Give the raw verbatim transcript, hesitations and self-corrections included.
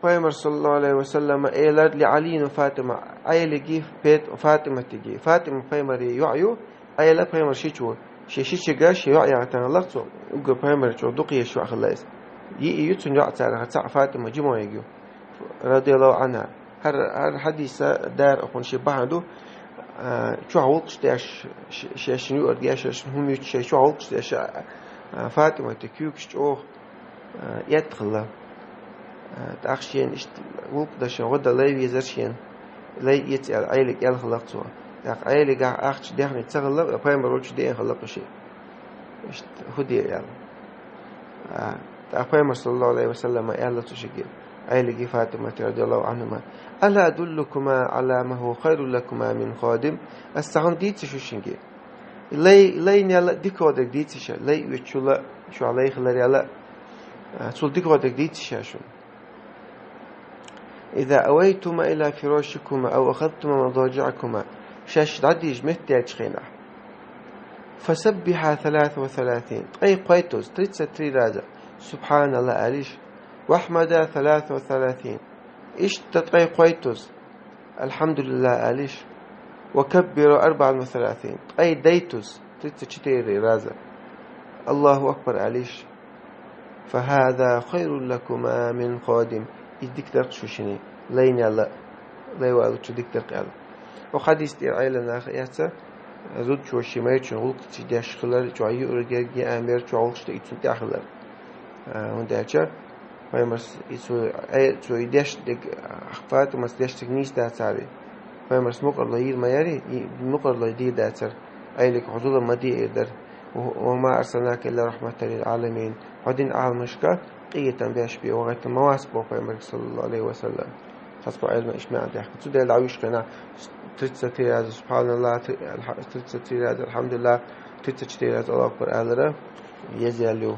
Пайхамар, саллаллаху алейхи ва саллама, элар ли Алин ва Фатима, Ӏелиги Фет-, Фатиматиги. Фатима пайхамари йоӀ ю, Ӏела пайхамар шичу. Ши шичига ши йоӀ ягӀтан лакцу, угга пайхамар чу дукъе шуахалайс. Йи ю цун йоӀ цараха цаӀ Фатима жимоягю. Радияллаху анха. Гьар, гьар хьадиса дар ахун ши бахьан ду, а, чу гӀулкъш деш, ш-, шешин ю аргеш, шешин хум ю, шеш чу гӀулкъш деш, а, Фатимати кюкш чӀох, а, ят хилла. А, тӀаккха шен ишт гӀулкъ дашин гӀуда лай везар шен, лай ецӀел, Ӏелик эл хилла цо. ТӀаккха Ӏелик ахча дехни ца хилла, пайхамар вачу ден хилла ши. Ишт худия эл. А, тӀаккха пайхамар, саллаллаху алейхи ва саллама, аьлла цу шиги, Ӏелиги Фатимати, радияллаху анхума: «Ала адуллукума ала ма хува хайру лакума мин хадим?» Ас цхьа хӀума дийци шу шинги? Лай, лайнела дикодаг дийци ша, лай уьчула, шу лай хиларела, а, цул дикодаг дийци ша шун. «Иза авайтума ила фирашикума ав ахазтума мадажиакума». Шаш дӀадиж меттелчхина. «Фасаббиха саласа ва саласин». Ткъай кхойтуз, тридцать три раза. Субханаллах алиш. «Вахмада саласа ва саласин». Ишта ткъай кхойтуз. «Алхамдулиллах» алиш. «Ва каббиру арбаан ва саласин». Ткъай дайтуз, тридцать четыре раза. «Аллаху акбар» алиш. «Фахаза хайру лакума мин хадим». Из дикдакъ шу шини. Лайнела, лайвалучу дикдакъ эл. О хадис тӀе Ӏела нах яца, зуд чу ши майчун гӀулкъ чи деш хилар, чу юр герги амер, чу гӀулкъ шта ицун тӀехилар. А, ундача, Пайхамарс и цу, э, цу и деш дег, а, Фатимас деш дег нийс дацари. Пайхамарс мукъарло йир ма яри, и мукъарло ди дацар. Айлик хузула ма ди ирдар. «Ва ма арсалнака илла рахматан лил аламин». Хьо дин аламашка къиятан беш би, вагъайта мавас бо Пайхамарг, саллаллаху алейхи ва саллам. Хас бо айлма ишмаан дехка. Цу дел авиш хена тридцать три раз субханаллах, три-, алха-, тридцать три раз алхамдулиллах, тридцать четыре раз Аллаху акбар алара, езелю.